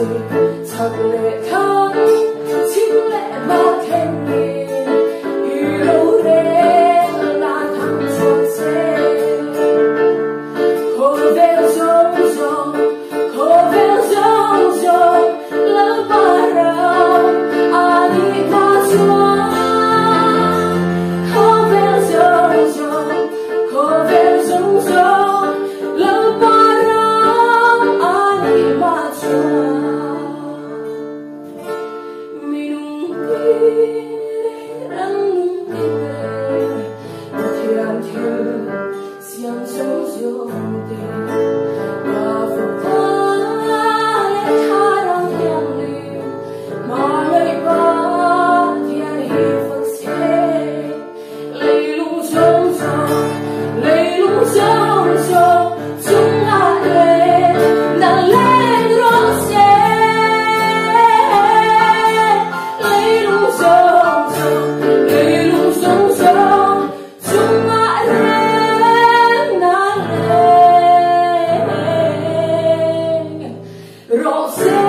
Chhak leh thlang, chhim leh hmar thlengin i rorelna thang chhuak se. Khawvel zawng zawng, khawvel zawng zawng, Lalpa ram a nih hma chuan. Khawvel zawng zawng, khawvel zawng zawng, Lalpa ram a nih hma chuan. Minung ti rannung ti te, Pathian thil siam zawng zawng te, Pa Fapa leh Thlarau Thianghlim, Hmangaih Pathian hi fak se. Leilung zawng zawng, leilung zawng zawng, chungah len na leng rawh se. Leilung zawng zawng, leilung zawng zawng, chungah len na leng rawh se.